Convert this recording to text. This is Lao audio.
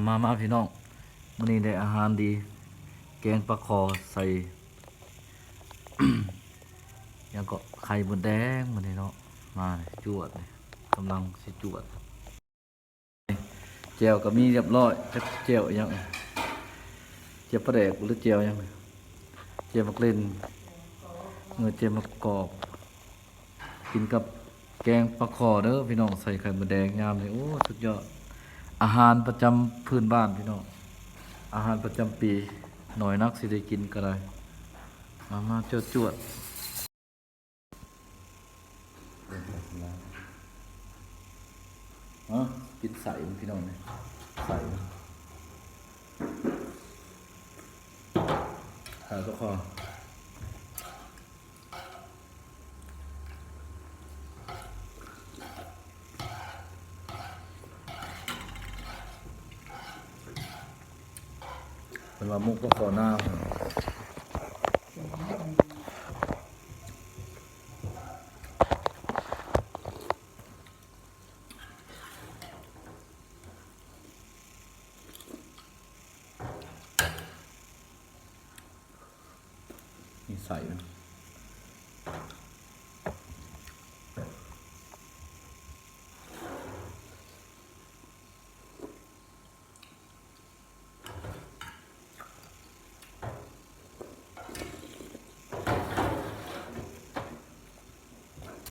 ມາ ມາ ພີ່ນ້ອງ ມື້ນີ້ໄດ້ອາຫານດີ ແກງປາຄໍ່ໃສ່ ຫຍັງເກາະ ໄຂ່ມົດແດງມື້ນີ້ເນາະ ມາ ຈວດ ກຳລັງຊິຈວດ ແຈ່ວກໍມີຮຽບຮ້ອຍ ຈັກແຈ່ວອີ່ຫຍັງ ແຈ່ວປາແດກ ຫຼື ແຈ່ວຫຍັງ ແຈ່ວໝາກເລັ່ນ ເອີ ແຈ່ວໝາກກອກ ກິນກັບແກງປາຄໍ່ເດີພີ່ນ້ອງ ໃສ່ໄຂ່ມົດແດງຍາມນີ້ ໂອ້ ສຸດຍອດ ອາຫານປະຈຳພື້ນບ້ານພີ່ນ້ອງ ອາຫານປະຈຳປີ ໜ້ອຍນັກຊິໄດ້ກິນກໍໄດ້ ມາ ມາ ຈວດໆ ເອົາ ກິນໃສ່ພີ່ນ້ອງ ໃສ່ ໃສ່ປາຄໍ່. ເພິ່ນວ່າໝົກປາຄໍ່ນາວ ນີ້ໃສ່ມັນ